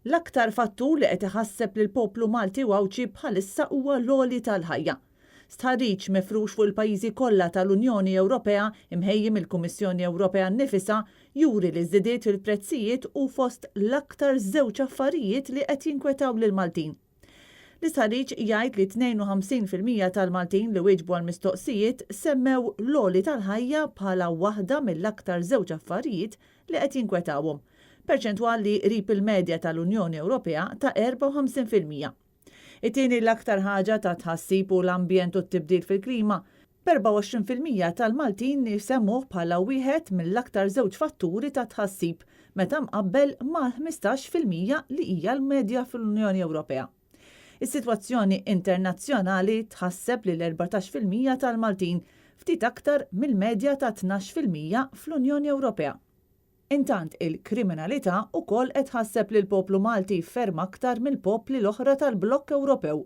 L-aktar fattur li qed iħasseb lill-poplu Malti u Għawdxi bħalissa huwa l-għoli tal-ħajja. Stħarriġ mifrux fuq il-pajjiżi kollha tal-Unjoni Ewropea imħejji mill-Kummissjoni Ewropea nnifisha juri li ż-żidiet fil-prezzijiet hu fost l-aktar żewġ affarijiet li qed jinkwetaw lill-Maltin. L-istħarriġ jgħid li 52% tal-Maltin li wieġbu għall-mistoqsijiet semmew l-għoli tal-ħajja bħala waħda mill-aktar żewġ affarijiet li qed jinkwetawhom, perċentwal li qrib il-medja tal-Unjoni Ewropea ta' 54%. It-tieni l-aktar ħaġa ta' tħassib hu l-ambjent u t-tibdil fil-klima, b'24% tal-Maltin jsemmuh bħala wieħed mill-aktar żewġ fatturi ta' tħassib meta mqabbel mal-15% li hija l-medja fl-Unjoni Ewropea. Is-sitwazzjoni internazzjonali tħasseb lil 14% tal-Maltin, ftit aktar mill-medja ta' 12% fl-Unjoni Ewropea. Intant il-kriminalità ukoll qed tħasseb lill-poplu Malti ferm aktar mill-popli l-oħra tal-blokk Ewropew.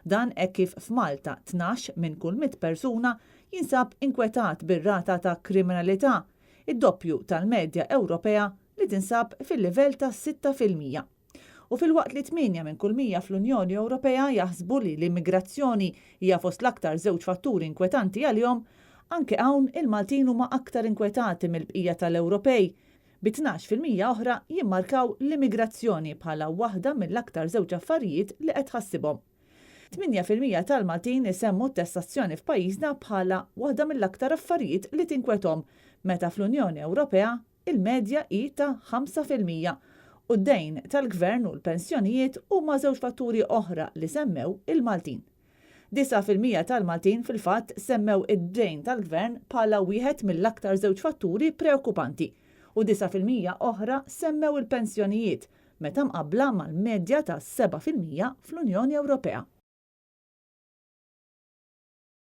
Dan hekk kif f'Malta 12 minn kull mitt persuna jinsab inkwetat bir-rata ta' kriminalità, id-doppju tal-medja Ewropea li tinsab fil-livell ta' 6%. U filwaqt li tmienja minn kull 100 fl-Unjoni Ewropea jaħsbu li l-immigrazzjoni hija fost l-aktar żewġ fatturi inkwetanti għalihom, anke hawn il-Maltin huma aktar inkwetati mill-bqija tal-Ewropej, bi 12% oħra jimmarkaw l-immigrazzjoni bħala waħda mill-aktar żewġ affarijiet li qed tħassibhom. 8% tal-Maltin isemmu t-tassazzjoni f'pajjiżna bħala waħda mill-aktar affarijiet li tinkwethom, meta fl-Unjoni Ewropea il-medja hi ta' 5% u d-dejn tal-Gvern u l-pensjonijiet huma żewġ fatturi oħra li semmew il-Maltin. 9% tal-Maltin fil-fatt semmew id-dejn tal-Gvern bħala wieħed mill-aktar żewġ fatturi preokkupanti u 9% oħra semmew il-pensjonijiet meta mqabbla mal-medja ta' 7% fl-Unjoni Ewropea.